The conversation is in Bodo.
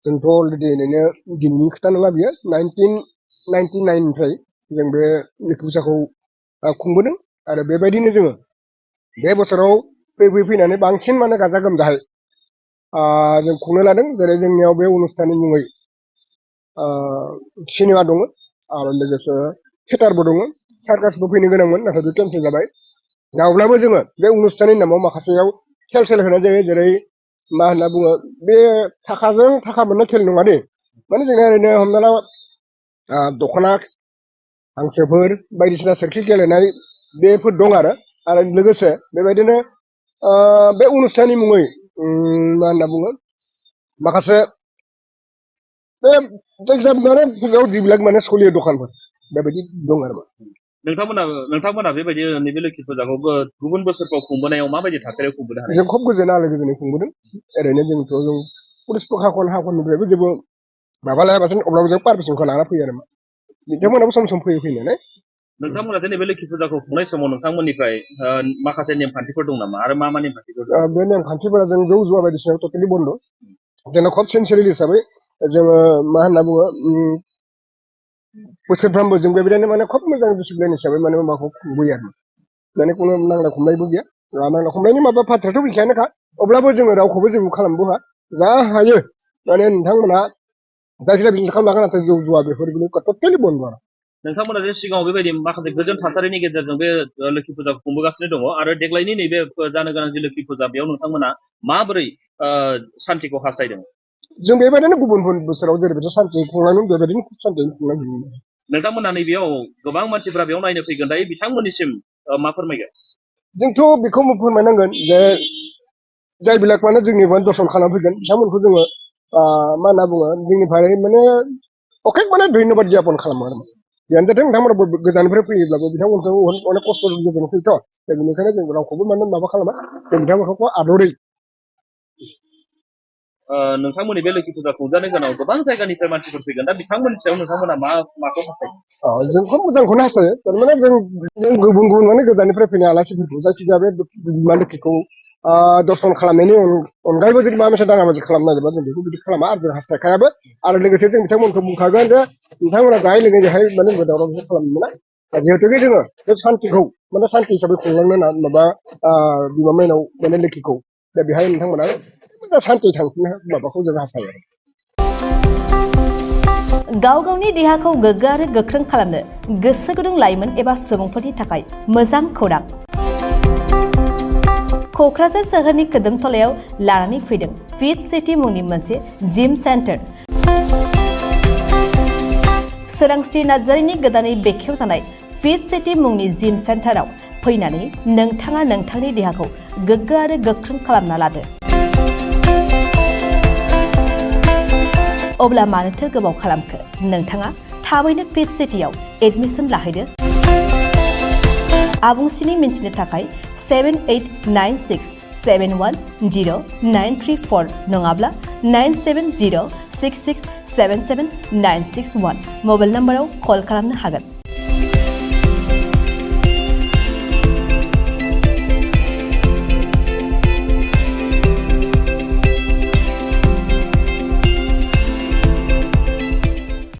जोंथ' अलरेडि ओरैनो दिनैनि खोथा नङा बियो 1999 निफ्राय जों बे लोखि फुजाखौ खुंबोदों आरो बेबायदिनो जोङो बे बोसोराव फैनानै बांसिन माने गाजा गोमजायै जों खुंनो लादों जेरै जोंनियाव बे अनुष्ठाननि मुङै सिनेमा दङ आरो लोगोसे थियेटारबो दङ सार्कासबो फैनो गोनांमोन नाथाय बे केन्सेल जाबाय दा अब्लाबो जोङो बे अनुष्ठाननि नामाव माखासेयाव खेल होनाय जायो जेरै मा होनना बुङो बे थाखाजों थाखा मोननाय खेल नङा दे माने जोंना ओरैनो हमना ला दख'ना हांसोफोर बायदिसिना सोरखि गेलेनाय बेफोर दं आरो लोगोसे बेबायदिनो बे अनुष्ठाननि मुङै मा होनना बुङो माखासे बे जायखिजाया फुजायाव जिবিলাক माने सोलियो दखानफोर बेबायदि दं आरो नोंथांमोना बेबायदि नैबे लोखि फुजाखौ गुबुन बोसोरफ्राव खुंबोनायाव माबायदि थासारियाव खुंबोनो हादों? जों खोब गोजोनै खुंबोदों ओरैनो जोंथ' जों पुलिस प्रखाखननिफ्रायबो जेबो माबा लायाबासिनो अब्लाबो जों पारमिसनखौ लाना फैयो आरो बिथांमोनाबो सम सम फैयो फैनानै नोंथांमोना जे नैबे लोखि फुजाखौ खुंनाय समाव नोंथांमोननिफ्राय माखासे नेमखान्थिफोर दं नामा आरो मा नेमखान्थिफोर दं? बे नेमखान्थिफोरा जों जौ जुवा बायदिसिना टटेलि बन्द जोंना खोब सिनसियारलि हिसाबै जोङो मा होनना बुङो बोसोरफ्रामबो जों बेबायदिनो माने खोब मोजां डिसिप्लिन हिसाबै माने माबाखौ खुंबोयो आरो माने खुनु नांलाय खमलायबो गैया नांलाय खमलायनि माबा बाथ्राथ' गैखायानोखा अब्लाबो जोङो रावखौबो जों खालामबो होआ जा हायो माने नोंथांमोना जायखिजाया बिजनेस खालामनो हागोन नाथाय जौ जुवा बेफोरखौ टटेलि बन्द आरो नोंथांमोना जे सिगाङाव बेबायदि माखासे गोजोन थासारिनि गेजेरजों बे लोखि फुजाखौ खुंबोगासिनो दङ आरो देग्लायनि नैबे जानो गोनां जे लोखि फुजा बेयाव नोंथांमोना माबोरै सान्थिखौ हास्थायदों? जों बेबायदिनो गुबुन बोसोराव जेरैबायदि सान्थि खुंलांदों बेबायदिनो सान्थियै खुंलांदों। नोंथांमोना नैबेयाव गोबां मानसिफोरा बेयाव नायनो फैगोन दायो बिथांमोननिसिम मा फोरमायगोन? जोंथ' बेखौ फोरमायनांगोन जे जायবিলাক माने जोंनि दर्शन खालामफैगोन बिथांमोनखौ जोङो मा होनना बुङो जोंनिफ्राय माने अखेक माने धन्यबाद ज्ञापन खालामो आरो जियानो जाथों नोंथांमोना गोजाननिफ्राय फैयोब्लाबो बिथांमोनखौ अनेक खस्थ'नि गेजेरजों फैयोथ' दा बेनिखायनो जों रावखौबो माने माबा खालामा जों बिथांमोनखौ आदरै नोंथांमोननि बे लोखि फुजा खुंजानो गोनां गोबां जायगानिफ्राय मानसिफोर फैगोन दा बिथांमोननि सायाव नोंथांमोना माखौ हास्थायो? जों खोब मोजांखौनो हास्थायो थारमाने जों गुबुन माने गोजाननिफ्राय फैनाय आलासिफोरखौ जायखिजाया बे बिमा लोखिखौ दर्शन खालामनायनि अनगायैबो जुदि माबा मोनसे दाङाबाजि खालामनो नागिरबा जों बेखौ बिदि खालामा आरो जों हास्थायखायाबो आरो लोगोसे जों बिथांमोनखौ बुंखागोन जे बिथांमोना जायै लोङै जाहाय माने दावराव दावसि खालामनो मोना जिहेतुके जोङो बे सान्थिखौ माने सान्थि हिसाबै खुंलांनो माबा बिमा माइनाव माने लोखिखौ दा बेहाय नोंथांमोना सान्थि थांफिननो माबाखौ जों हास्थायो। गाव गावनि देहाखौ गोग्गो आरो गोख्रों खालामनो गोसो गुदुं लाइमोन एबा सुबुंफोरनि थाखाय मोजां खौरां। क'क्राझार सोहोरनि खोदोमथलायाव लानानै फैदों फिट सिटी मुंनि मोनसे जिम सेन्टार। सोरांस्रि नार्जारिनि गोदानै बेखेवजानाय फिट सिटी मुंनि जिम सेन्टाराव फैनानै नोंथाङा नोंथांनि देहाखौ गोग्गो आरो गोख्रों खालामना लादो। अब्ला मानोथो गोबाव खालामखो नोंथाङा थाबैनो फिट सिटीआव एडमिसन लाहैदो। आबुंसिनै मिन्थिनो थाखाय 7896710934 नङाब्ला 9706677961 मबाइल नाम्बाराव कल खालामनो हागोन।